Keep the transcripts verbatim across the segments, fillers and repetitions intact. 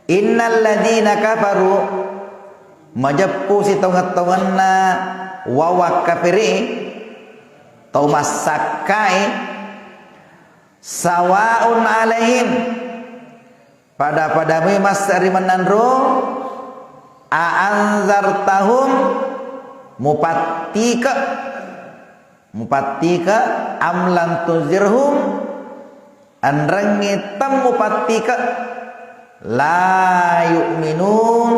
Innal ladzina kafaru, majeppu sitongeng-tongenna wawa kapiri, tau massakkai, sawaun alaihim, pada-padamui masse ri menanro, a anzartahum, mupattike, mupattike, am lam tunzirhum, enrengnge temmupattike, la yu'minun,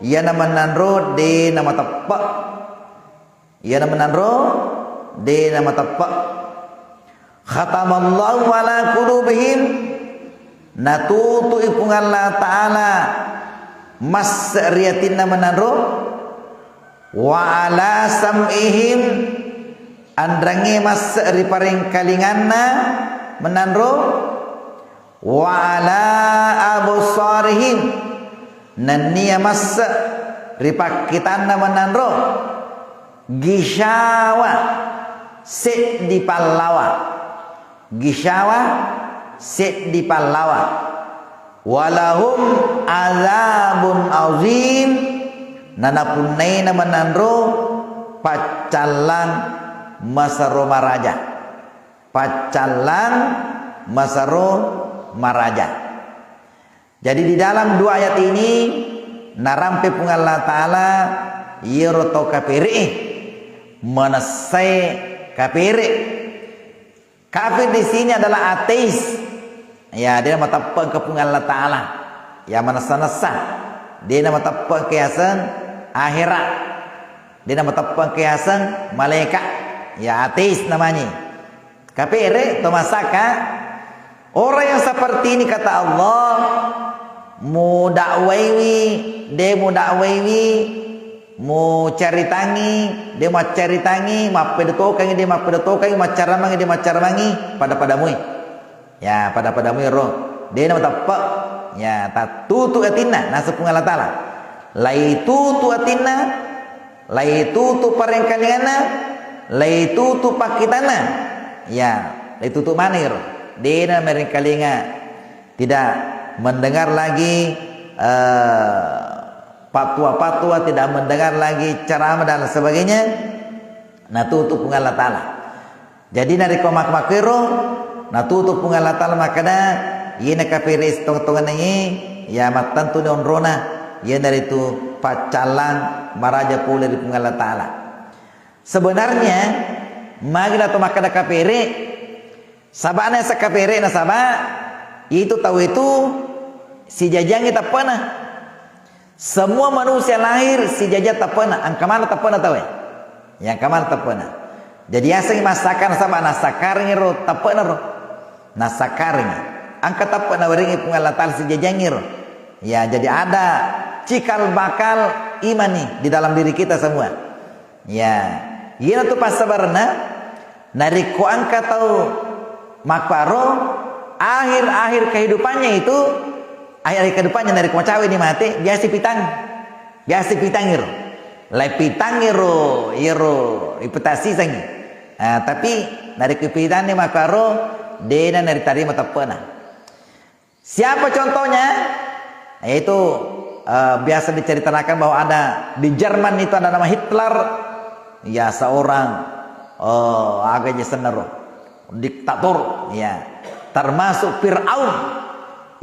iyana menanro de namateppe. Iyana menanro de namateppe. Khatamallahu ala qulubihim, natutui Puang Allah Ta'ala masse ri atinna menanro, wa ala sam'ihim, anrengnge masse ri parengkalinganna menanro, wa ala absarihim, nennia masse ri pakkitanna menanro, gisyawa, seddi pallawa, gisyawa, seddi pallawa, walahum azabun azim, nanapunnaina menanro paccallang masero maraja. Paccallang masero maraja. Jadi, di dalam dua ayat ini narampe Puang Allah Ta'ala iyaro tau kapere, manessai kapere. Kafir di sini adalah ateis. Ya, de namateppe ke Puang Allah Ta'ala. Ya, manessa-nessa. De namateppe ke yaseng ahera. De namateppe ke yaseng malaika. Ya, ateis namanya. Kapere, to massakka. Orang yang seperti ini, kata Allah, mudakwaiwi, de mudakwaiwi, mucaritangi, de maccaritangi, mappedatokangi, de mappedatokangi, maccaramangi, de maccaramangi, pada-padamui. Ya, pada-padamui ro. De namateppe. Ya, tattutu atinna, naseng Puang Allah Ta'ala. Laitutu atinna, laitutu parengkalinganna, laitutu pakkitanna. Ya, laitutu maneng ro. De namerengkalinga. Tidak mendengar lagi, eh, patua-patua, tidak mendengar lagi ceramah dan sebagainya. Natutu Puang Allah Ta'ala. Jadi, narekko makkumakkuiro, natutu Puang Allah Ta'ala makkeda, iyena kapere sitongeng-tongenna, ya, mattentuni onrona, iyanaritu paccallang maraja pole ri Puang Allah Ta'ala. Sebenarnya, magi nato makkeda kapere, sabana yaseng kapere nasaba itu tau itu sijajiangngi teppena. Semua manusia lahir sijajiang teppena, engka maneng teppena tauwe. Ya, engka maneng teppena. Jadi, yasengngi massakka nasaba nassakkarengngi ro teppena ro. Nassakkarengngi. Engka teppe nawerengngi Puang Allah Ta'ala sijajiangngi ro. Ya, jadi ada cikal bakal iman nih di dalam diri kita semua. Ya, iyanatu passabarenna, narekko engka tau makkuaro, akhir-akhir kehidupannya itu, akhir-akhir kehidupannya narekko macawe ni mate, biasa pitang, biasa pitang iro. Lai pitang iro, iro ipetasisangi. Ah, tapi narekko ipitanni makkuaro, dena naritarima teppena. Siapa contohnya? Yaitu, eh, biasa diceritakan bahwa ada di Jerman itu ada nama Hitler. Ya, seorang, eh, aga je senero, diktator, ya. Termasuk Firaun.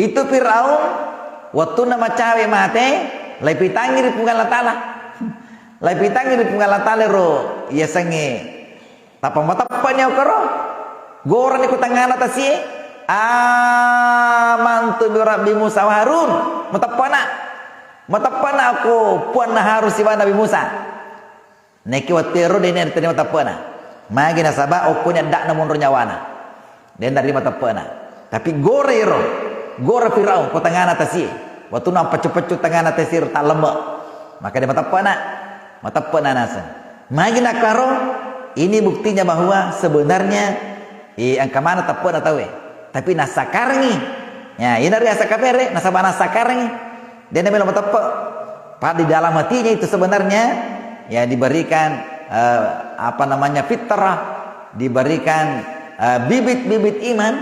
Itu Firaun, waktu nama cawe mate, lai pitangi ri Puang Allah Ta'ala. Lai pitangi ri Puang Allah Ta'ala ro, ya sengi. Tappa mateppani okoro. Gorani ku tangngana tasie. Amantu bi rabbi Musa wa Harun. Mateppana. Mateppana aku puanna Harun sibawa Nabi Musa. Neki wattero dene ritani mateppana. Magi nasaba okkoni adda'na monro nyawana. Dena rima teppena. Tapi gora iro, gora Firaun, ko tangana tasie. Waktu nampaccu-paccu tangana tasie ro tallemme. Maka dia mateppena, mateppena naseng. Magi nakaro, ini buktinya bahwa sebenarnya, eh, engka mana teppena tauwe. Tapi nasakarengi. Ya, ina riasa kapere, nasaba nasakarengi. Dia namelo mateppe. Padahal di dalam hatinya itu sebenarnya, ya, diberikan, eh, apa namanya, fitrah, diberikan, eh, bibit-bibit iman.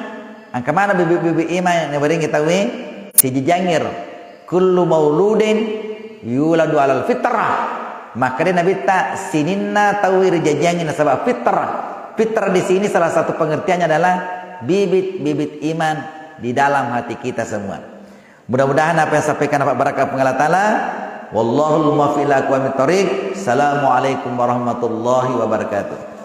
Engka mana bibit-bibit iman yang diberikan kita we? Sijijangir. Kullu mauludin yuladu alal fitrah. Makkeda Nabitta, sininna tau rijajiangngi nasaba fitrah. Fitrah di sini salah satu pengertiannya adalah bibit-bibit iman di dalam hati kita semua. Mudah-mudahan apa yang sampaikan dapat barakah Puang Allah Ta'ala. Wallahul muwaffiq ila aqwamit thariq. Assalamualaikum warahmatullahi wabarakatuh.